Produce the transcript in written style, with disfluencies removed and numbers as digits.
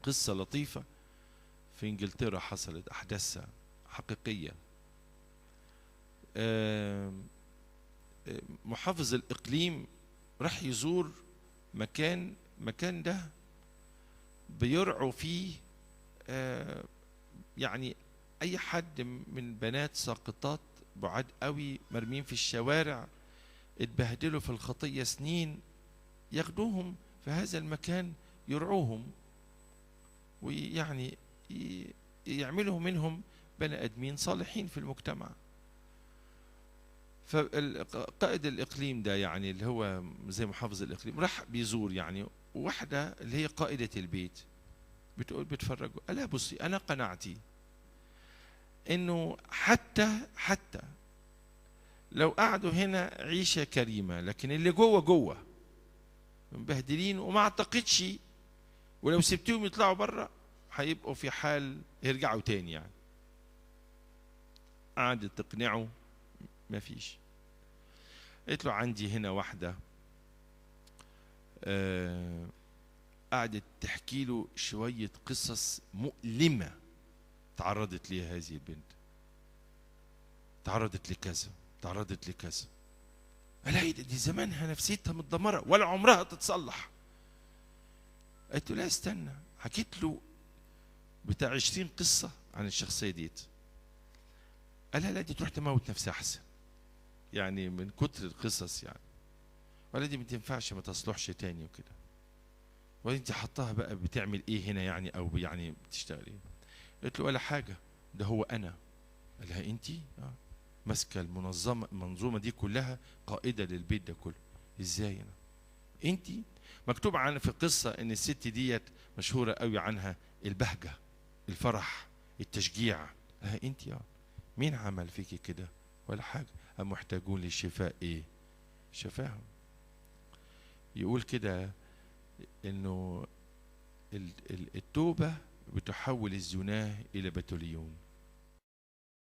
قصة لطيفة في إنجلترا حصلت، أحداثها حقيقية. محافظ الإقليم راح يزور مكان ده بيرعوا فيه يعني أي حد من بنات ساقطات بعاد قوي مرمين في الشوارع، اتبهدلوا في الخطية سنين، ياخدوهم في هذا المكان يرعوهم ويعني يعملوا منهم بني آدمين صالحين في المجتمع. فقائد الإقليم ده يعني اللي هو زي محافظ الإقليم راح بيزور يعني واحدة اللي هي قائدة البيت، بتقول بتفرجوا، قالها بصي أنا قناعتي إنه حتى لو قعدوا هنا عيشة كريمة، لكن اللي جوه جوه مبهدلين، وما أعتقدش ولو سبتهم يطلعوا بره هيبقوا في حال يرجعوا تاني يعني. قعدت تقنعه ما فيش. قلت له عندي هنا واحدة قعدت تحكي له شوية قصص مؤلمة تعرضت ليها هذه البنت، تعرضت لكذا، تعرضت لكذا. قال دي زمانها نفسيتها متدمرة ولا عمرها تتصلح. قلت له لا استنى، حكيت له بتاع 20 قصة عن الشخصية ديت. قال لا دي تروح تموت نفسها أحسن، يعني من كتر القصص يعني، ولا دي ما تنفعش، ما تصلحش تاني وكده، ولا انت حطها بقى بتعمل ايه هنا يعني، او يعني بتشتغل ايه؟ قلت له ولا حاجة، ده هو انا. قال لها انت ماسكه المنظمة، المنظومة دي كلها، قائده للبيت ده كله، ازاي انا؟ انت مكتوب عن في قصة ان الست ديت مشهورة قوي عنها البهجة، الفرح، التشجيع. قال لها انت مين عمل فيكي كده؟ ولا حاجة. أم محتاجون للشفاء ايه؟ شفاهم. يقول كده انه التوبة بتحول الزناة الى بتوليون.